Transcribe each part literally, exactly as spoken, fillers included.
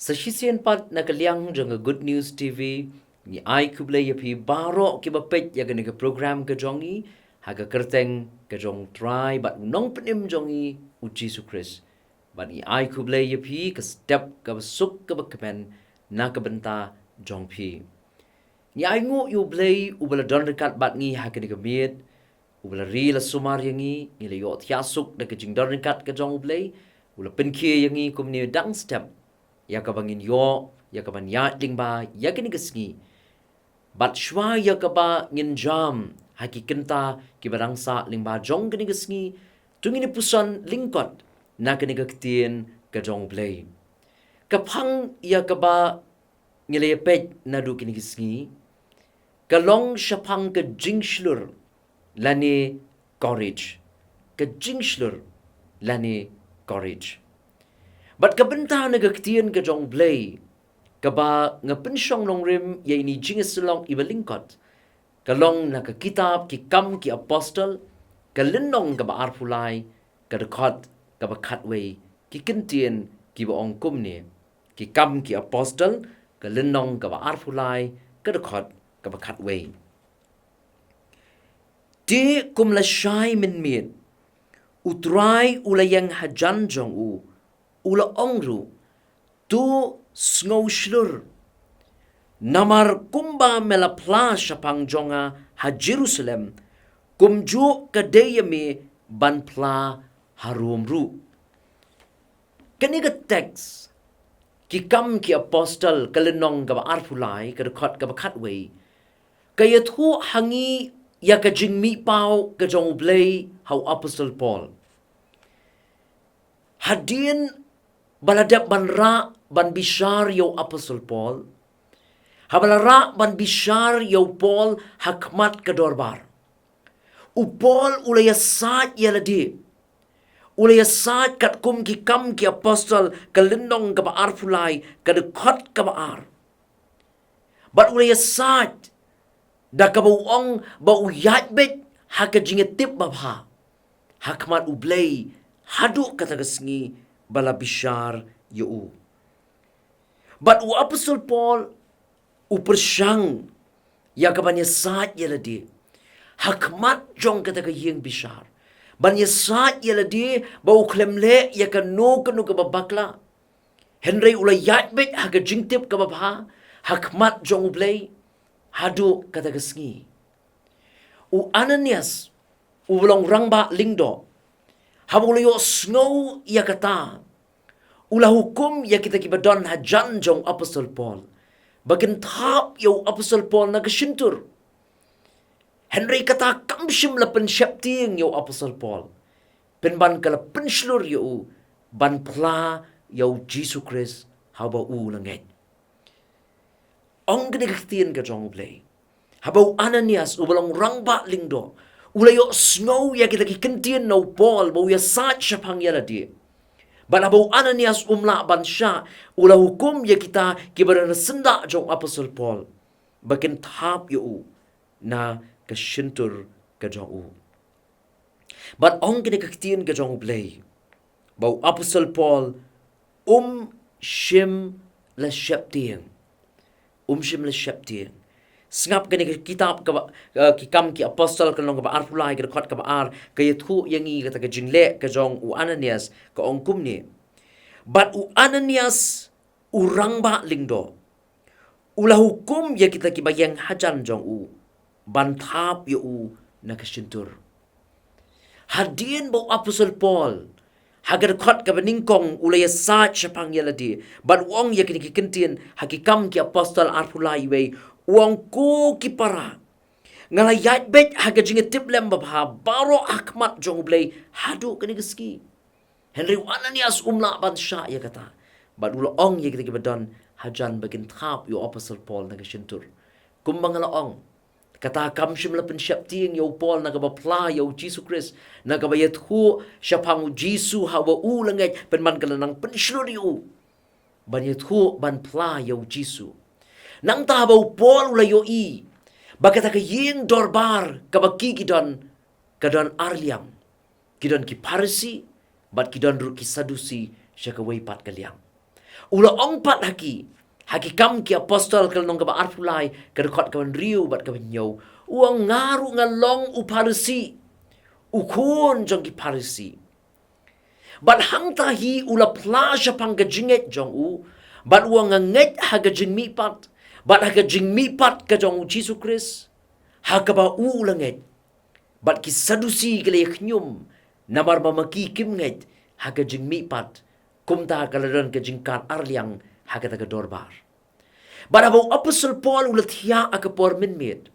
Sa shisien pat na ka liang jong ka Good News T V, ngi ai khublei ïa phi baroh kiba peit ïa kane ka program ka jong ngi, ha ka kyrteng ka jong U Trai bad U Nongpynim jong ngi U Jisu Khrist. Bad ngi ai khublei ïa phi ka step kaba suk kaba kmen na ka bynta jong phi. Ngi ai nguh ïa U Blei uba la don ryngkat bad ngi ha kane ka miet, uba la ri la sumar ïa ngi, ngi la ïoh thiah suk da ka jingdon ryngkat ka jong U Blei, u la pynkhie ïa ngi kumne dang step ïa kaba ngin ïoh, ïa kaba ngin ïaid lyngba ïa kane ka sngi. Bad shuwa ïa kaba ngin jam ha ki kynta kiba dang sah lyngba jong kane ka sngi, to ngin ïa puson lyngkot na kane ka ktien ka jong U Blei. Ka phang ïa kaba ngi la ïa peit naduh kine ki sngi ka long shaphang ka jingshlur lane courage. Ka jingshlur lane courage. Bad ka bynta na ka ktien ka jong U Blei kaba nga pynshong nongrim ïa ine i jingïasyllok iba lyngkot ka long na ka kitab Ki Kam ki Apostol, ka lynnong kaba arphew lai, ka dkhot kaba khatwei, ki kyntien kiba ong kumne. Ki Kam ki Apostol, ka lynnong kaba arphew lai, ka dkhot kaba khatwei. Te kum lashai mynmiet, U Trai u la ïeng hajan jong u, u la ong ruh, to sngew shlur. Namar kumba me la phla shaphang jong nga ha Jerusalem, kumjuh ka dei ïa me ban phla ha Rom ruh. Kane ka text, Ki Kam ki Apostol, ka lynnong kaba arphew lai, ka dkhot kaba khatwei, ka ïathuh ha ngi ïa ka jingmihpaw ka jong U Blei ha u Apostol Paul. Hadien ba la dep ban rah ban bishar ïa u Apostol Paul, haba la rah ban bishar ïa u Paul ha khmat ka dorbar, u Paul u la ïasaid ïa lade. U la ïasaid katkum Ki Kam ki Apostol, ka lynnong kaba arphew lai, ka dkhot kaba ar. Bad u la ïasaid da kaba u ong ba u ïaid beit ha ka jingïatip babha ha khmat U Blei haduh kata ka sngi ba la bishar ïa u. Bad u Apostol Paul u pyrshang ïa ka ban ïasaid ïa lade ha khmat jong kata ka ïing bishar, ban ïasaid ïa lade ba u khlem leh ïa kano kano kaba bakla. Hynrei u la ïaid beit ha ka jingtip kaba bha ha khmat jong U Blei haduh kata ka sngi. U Ananias, uba long rangbah lyngdoh, haba u la ïohsngew ïa kata, u la hukum ïa kita kiba don hajan jong u Apostol Paul ba kin thap ïa u Apostol Paul na ka shyntur. Hynrei kata kam shym la pynsheptieng ïa u Apostol Paul, pynban ka la pynshlur ïa u ban phla ïa U Jisu Khrist haba u la ngeit. Ong kane ka ktien ka jong U Blei, haba u Ananias, uba long rangbah lyngdoh, u la ïohsngew ïa kita ki kyntien na u Paul ba u ïasaid shaphang ïa lade, bad haba u Ananias um lah ban shah, u la hukum ïa kita kiba don ha syndah jong u Apostol Paul ba kin thap ïa u na ka shyntur ka jong u. Bad ong kane ka ktien ka jong U Blei ba u Apostol Paul um shym la sheptieng. Um shym la sheptieng. Sngap kane ka kitab kaba, eh, Ki Kam ki Apostol, ka lynnong kaba arphew lai, ka dkhot kaba ar, ka ïathuh ïa ngi kata ka jingleh ka jong u Ananias, ka ong kumne. Bad u Ananias, u rangbah lyngdoh, u la hukum ïa kita kiba ïeng hajan jong u ban thap ïa u na ka shyntur. Hadien ba u Apostol Paul, ha ka dkhot kaba nyngkong, u la ïasaid shaphang ïa lade bad u ong ïa kine ki kyntien ha Ki Kam ki Apostol arphew lai, wei, u ong, ko ki para, nga la ïaid beit ha ka jingïatip lem babha baroh ha khmat jong U Blei haduh kane ka sngi. Hynrei u Ananias um lah ban shah ïa kata, bad u la ong ïa kita kiba don hajan ba kin thap ïa u Apostol Paul na ka shyntur. Kumba nga la ong, kata kam shym la pynsheptieng ïa u Paul na kaba phla ïa U Jisu Khrist, na kaba ïathuh shaphang U Jisu haba u la ngeit, pynban ka la nang pynshlur ïa u ban ïathuh, ban phla ïa U Jisu. Nangta haba u Paul u la ïohi ba kata ka ïing dorbar kaba ki ki don, ka don ar liang. Ki don ki Pharisi bad ki don ruh ki Sadusi sha kawei pat ka liang. U la ong pat ha ki, ha Ki Kam ki Apostol ka lynnong kaba arphew lai, ka dkhot kaba hynriew bad kaba hynñiew, u ong, "Nga ruh nga long u Pharisi, u khun jong ki Pharisi." Bad hangta hi u la phla shaphang ka jingngeit jong u, bad u ong, "Nga ngeit ha ka jingmihpat, bad ha ka jingmihpat ka jong u Jisu Khrist, ha kaba u la ngeit." Bad ki Sadusi ki la ïa khñium, namar ba ma ki kim ngeit ha ka jingmihpat, kumta ka la don ka jingkar arliang ha kata ka dorbar. Bad haba u Apostol Paul u la thiah ha ka por mynmiet,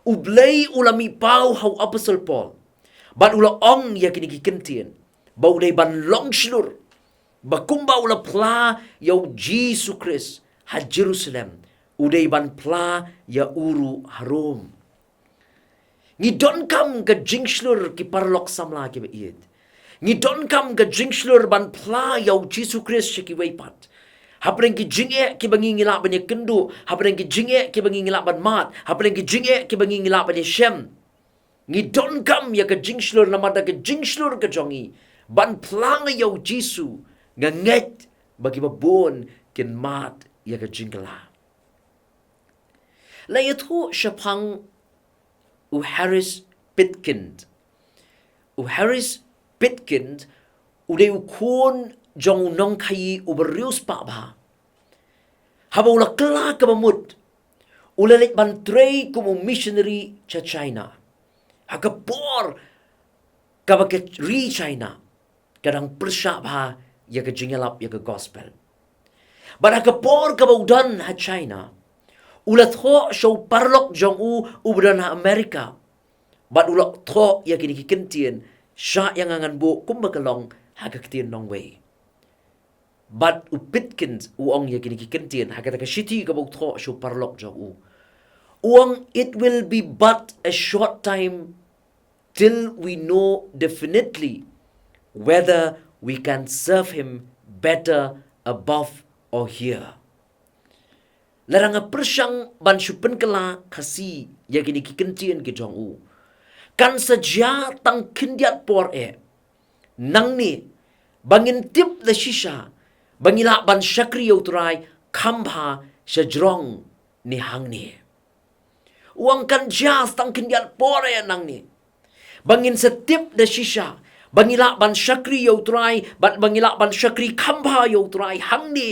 U Blei u la mih paw ha u Apostol Paul, bad u la ong ïa kine ki kyntien, ba u dei ban long shlur, ba kumba u la phla ïa u Jisu Khrist ha Jerusalem, u dei ban phla ïa u ruh ha Rom. Ngi donkam ka jingshlur, ki paralok samla kiba ïeit. Ngi donkam ka jingshlur ban phla ïa u Jisu Khrist sha kiwei pat, hapdeng ki jingeh kiba ngi ngi lah ban ïakynduh, hapdeng ki jingeh kiba ngi ngi lah ban mad, hapdeng ki jingeh kiba ngi ngi lah ban ïashem. Ngi donkam ïa ka jingshlur, namar da ka jingshlur ka jong ngi ban phla ïa u Jisu, nga ngeit ba kiba bun kin mad ïa ka jingkylla. La ïathuh shaphang u Harris Pitkin. U Harris Pitkin u dei u khun jong u nongkhaïi uba riewspah bha. Haba u la kylla kaba mut, u la leit ban trei kum u missionary sha China, ha ka por kaba ka ri China ka dang pyrshah bha ïa ka jingïalap ïa ka gospel. Bad ha ka por kaba u don ha China, u la thoh sha u paralok jong u uba don ha America, bad u la thoh ïa kine ki kyntien, shah ïa nga ngan buh kumba ka long ha ka ktien nongwei. Bad u Pitkin u ong ïa kine ki kyntien ha kata ka shithi kaba u thoh sha u paralok jong u. U ong, "It will be but a short time till we know definitely whether we can serve him better above or here." Lada nga pyrshang ban shu pynkylla Khasi ïa kine ki kyntien ki jong u, kan sa jia tang khyndiat por eh nangne ba ngin tip da shisha ba ngi lah ban shakri ïa u Trai kham bha sha jrong ne hangne. U ong kan jia tang khyndiat por eh nangne ba ngin sa tip da shisha ba ngi lah ban shakri ïa u Trai, bad ba ngi lah ban shakri kham bha ïa u Trai hangne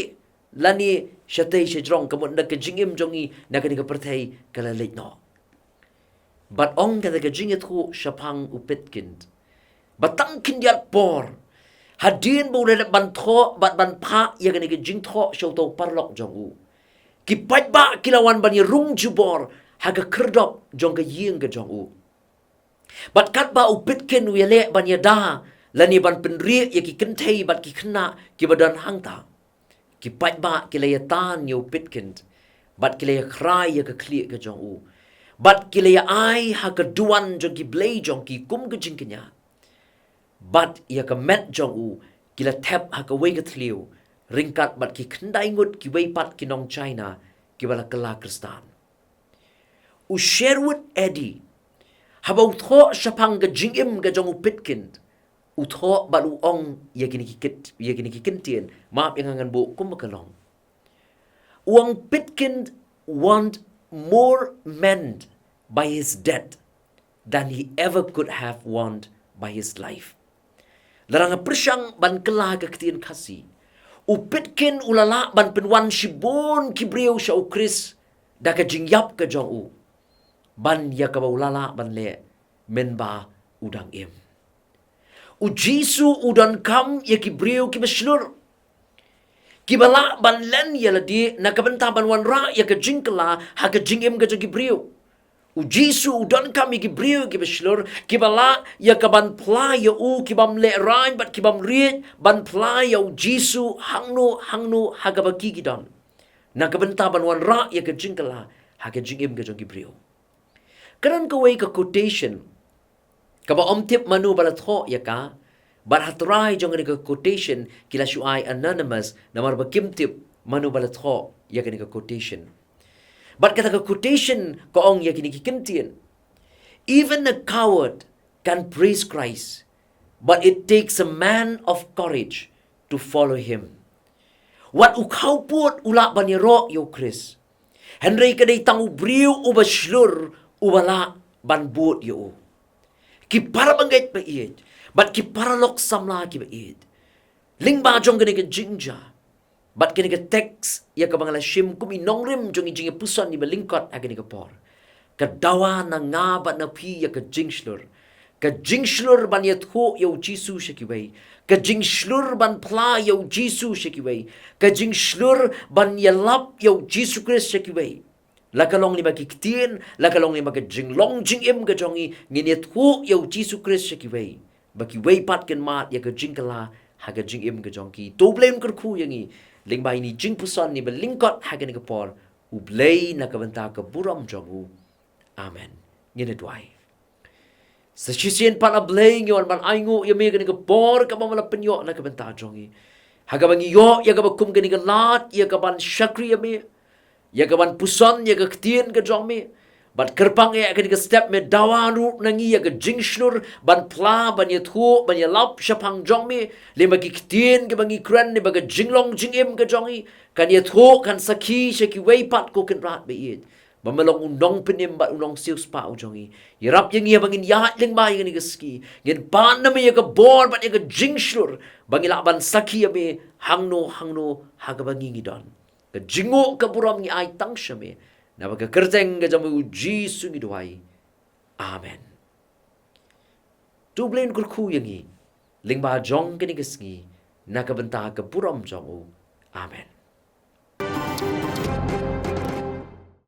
lane shatei sha jrong, ka mut da ka jingim jong ngi na kane ka pyrthei ka la leit noh. Bad ong kata ka jingïathuh shaphang u Pitkin ba tang khyndiat por, hadien ba u la dep ban thoh bad ban phah ïa kane ka jingthoh sha uta u paralok jong u, ki paidbah ki la wan ban ïarung jubor ha ka khyrdop jong ka ïing ka jong u. Bad katba u Pitkin u ïaleh ban ïada lane ban pynrieh ïa ki kynthei bad ki khynnah kiba don hangta, ki paidbah ki la ïatan ïa u Pitkin bad ki la ïakhrai ïa ka khlieh ka jong u, bad ki la ïa ai ha ka duwan jong ki blei jong ki kum ka jingkñia. Bad ïa ka met jong u ki la thep ha kawei ka thliew ryngkat bad ki khyndai ngut kiwei pat ki nong China kiba la kylla Khristan. U Sherwood Eddy, haba u thoh shaphang ka jingim ka jong u Pitkin, u thoh bad u ong ïa kine ki kit, ïa kine ki kyntien, map ïa nga ngan buh kumba ka long. U ong, "Pitkin want more men by his death than he ever could have won by his life." Lada nga pyrshang ban kylla ka ktien Khasi, u Pitkin u la lah ban pynwan shibun ki briew sha u Khrist da ka jingïap ka jong u, ban ïa kaba u la lah ban leh mynba u dang im. U Jisu u donkam ïa ki briew kiba shlur, kiba lah ban len ïa lade na ka bynta ban wanrah ïa ka jingkylla ha ka jingim ka jong ki briew. U Jisu u donkam ïa ki briew kiba shlur, kiba lah ïa ka ban phla ïa u, ki bym lehraiñ bad ki bym riej ban phla ïa u Jisu hangno hangno ha kaba ki ki don, na ka bynta ban wanrah ïa ka jingkylla ha ka jingim ka jong ki briew. Ka don kawei ka quotation kaba ym tip mano ba la thoh ïa ka, bad ha trai jong kane ka quotation ki la shu ai anonymous namar ba kim tip mano ba la thoh ïa kane ka quotation. Bad kata ka quotation ka ong ïa kine ki kyntien, "Even a coward can praise Christ, but it takes a man of courage to follow him." Wat u khawpud u lah ban ïaroh ïa u Khrist. Hynrei ka dei tang u briew uba shlur uba lah ban bud ïa u. Ki para bangeit ba ïeit bad ki paralok samla kiba ïeit, lyngba jong kane ka jingjia bad kane ka teks ïa kaba nga la shim kum i nongrim jong i jingïapuson iba lyngkot ha kane ka por, ka dawa na nga bad na phi ïa ka jingshlur. Ka jingshlur ban ïathuh ïa u Jisu sha kiwei. Ka jingshlur ban phla ïa u Jisu sha kiwei. Ka jingshlur ban ïalap ïa u Jisu Khrist sha kiwei. La ka long lyngba ki ktien, la ka long lyngba ka jinglong jingim ka jong ngi, ngin ïathuh ïa u Jisu Khrist sha kiwei. Ba kiwei pat kin mad ïa ka jingkylla ha ka jingim ka jong ki. To U Blei un kyrkhu ïa ngi lyngba ine i jingpuson iba lyngkot ha kane ka por. U Blei na ka bynta ka burom jong u. Amen. Ngin ïa duwai. Sa shisien pat A Blei ngi wan ban ainguh ïa me kane ka por kaba me la pynïoh na ka bynta jong ngi. Ha kaba ngi ïoh ïa kaba kum kane ka lad ïa kaban shakri ïa me, ïa kaban puson ïa ka ktien ka jong me. Bad kyrpang ïa kane ka step me dawa ruh na ngi ïa ka jingshlur ban phla, ban ïathuh, ban ïalap shaphang jong me. Lyngba ki ktien kiba ngi kren, lyngba ka jinglong jingim ka jong ngi, kan ïathuh, kan sakhi sha kiwei pat, ko Kynrad ba ïeit, ba me long u nongpynim bad u nongsiewspah u jong ngi. Ïarap ïa ngi haba ngin ïaid lyngba ïa kane ka sngi, ngin pan na me ïa ka bor bad ïa ka jingshlur ba ngi lah ban sakhi ïa me hangno hangno ha kaba ngi ngi don. Ka jingnguh ka burom ngi ai tang sha me. Naba ka kyrteng ka jong me U Jisu ngi duwai. Amen. To U Blei un kyrkhu ïa ngi lyngba jong kane ka sngi na ka bynta ka burom jong u. Amen.